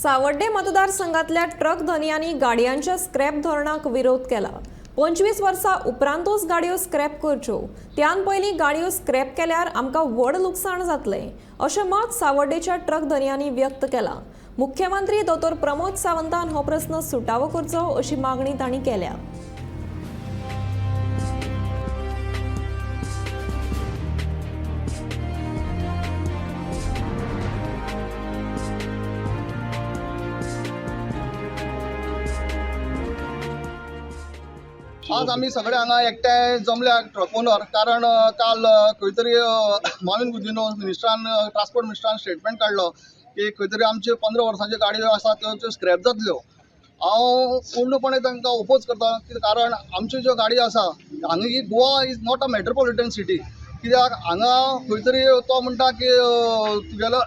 सावड्डे मतदारसंघातल्या truck धनयांनी गाडयांच्या scrap धोरणाक विरोध केला. 25 वर्सां उपरांतूच गाडयो स्क्रॅप करच्यो, त्यान पयलीं गाडयो स्क्रॅप केल्यार आमकां व्हड लुकसाण जातलें अशें मत सावड्डेच्या ट्रक धनयांनी व्यक्त केलां. मुख्यमंत्री दोतोर प्रमोद सावंतान हो प्रस्न सुटावो करचो अशी मागणी तांणी केल्या. आज आमी सगळे हांगा एकठांय जमल्या ट्रक ओनर, कारण काल खंय तरी माविन गुदिन्हो मिनिस्टरान, ट्रान्सपोर्ट मिनिस्टरान स्टेटमेंट काडलो की खंय तरी आमच्यो 15 वर्सांच्यो गाडयो आसा त्यो स्क्रॅप जातल्यो. हांव पूर्णपणे तांकां ओपोज करता, कारण आमच्यो ज्यो गाडयो आसा हांगा, ही Goa is not a metropolitan city. कित्याक हांगा खंय तरी तो म्हणटा की तुगेलो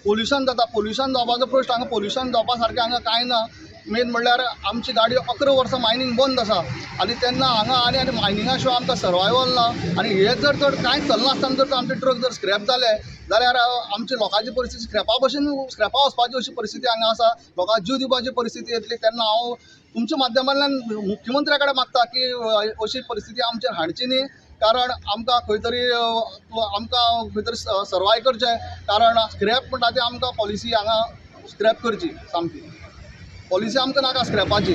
पोल्युशन जाता. पोल्युशन जावपाचो प्रश्न, हांगा पोल्युशन जावपा सारकें हांगा कांय ना. मेन म्हणल्यार आमची गाडी 11 वर्सां मायनींग बंद आसा आनी तेन्ना हांगा आनी आनी मायनिंगा शिवाय आमकां सर्वायवल ना. आनी हे जर तर कांयच चलनासतना जर आमचे ट्रक जर स्क्रॅप जाले जाल्यार आमची लोकांची परिस्थिती स्क्रॅपा भशेन, स्क्रॅपा वचपाची अशी परिस्थिती हांगा आसा. लोकांक जीव दिवपाची परिस्थिती येतली. तेन्ना हांव तुमच्या माध्यमांतल्यान मुख्यमंत्र्या कडेन मागता की अशी परिस्थिती आमचेर हाडची न्ही, कारण आमकां खंय तरी आमकां खंय तरी सर्वाय करचें, कारण स्क्रॅप म्हणटा ती आमकां पॉलिसी हांगा स्क्रॅप करची सामकी. पॉलिसी आमकां नाका स्क्रॅपाची.